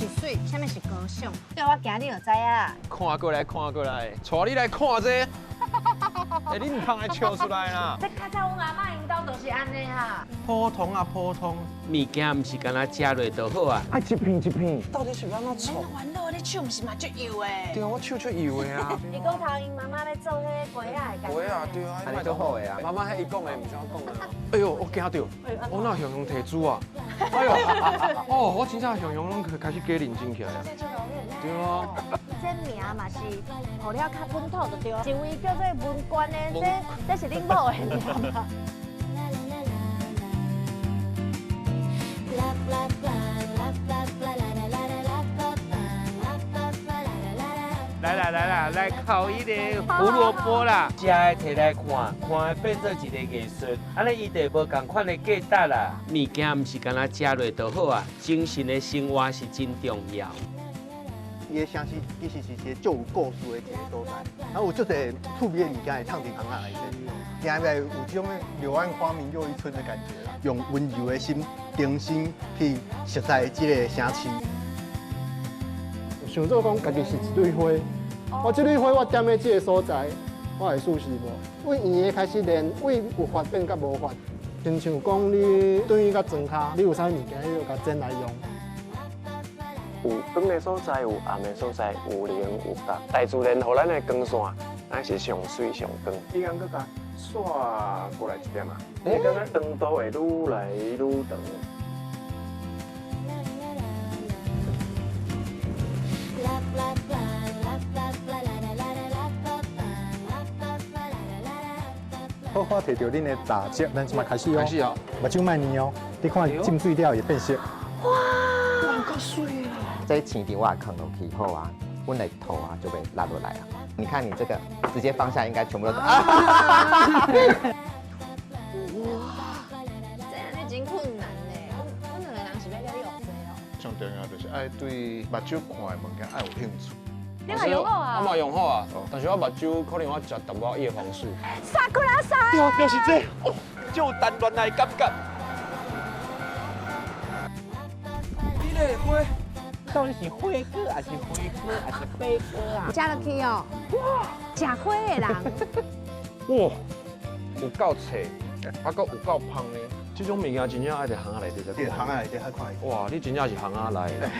是媠，啥物是高尚。對，我今日就知啊。看過來，看過來，帶你來看這個。欸，你毋通來笑出來啦！這較早阮阿嬤𪜶兜就是按呢哈。普通啊，普通。物件毋是干焦食落就好啊。愛一片一片，到底是欲按怎創？煩惱，你手毋是嘛足油的？對啊，我手足油的啊。伊講頭𪜶媽媽咧做彼個粿仔的。粿仔對啊，按呢足好的啊。媽媽彼伊講的，毋是我講的。哎呦，我驚著，我哪雄雄提珠啊？哎呦，哦，我真正雄雄攏開始加認真起來啊。對啊。這名嘛是予了較本土就對。一位叫做文官的，這是恁某的名嘛？來啦來啦，來烤彼个胡蘿蔔啦！食的提來看，看的變做一个藝術，按呢伊就無仝款的價值啦。物件毋是干焦食落就好啊，精神的生活是真重要。伊的城市其實是一個足有故事的一個所在，啊有足濟趣味的物件會藏佇巷仔內底，行入來有這種柳暗花明又一村的感覺啦。用溫柔的心，重新去熟悉這個城市。想做講家己是一蕊花，我這蕊花我踮咧這個所在，我會舒適無？為圓的開始練，為有發變佮無發，親像講你對於佮庄跤，你有啥物件，你就共剪來用。有光的所在，有暗的所在，有稜有角。大自然予咱的光線，咱是上媠上光。你敢閣共煞過來一點啊？你會感覺長度會愈來愈長。好，我提著恁的大隻，咱這馬開始哦。開始哦。目睭莫睨哦，你看浸水了會變色。哇，夠媠啊！這青稻我囥落去好啊，阮的土啊就會落落來啊。你看你這個直接放下，應該全部都是。哇，這按呢真困難呢。阮兩個人是欲了用這哦。上重要就是愛對目睭看的物件愛有興趣。你嘛用好啊？我嘛用好啊，但是我目睭可能我食淡薄仔葉黃素。薩庫拉沙。對，就是這，哦，這有談戀愛感覺。你咧花？到底是花果還是花果還是花果啊？食落去哦，哇，食花的人。哇，有夠脆，啊，閣有夠芳的。這種物件真正愛佇巷仔內底才。對，巷仔內底較快。哇，你真正是巷仔內的。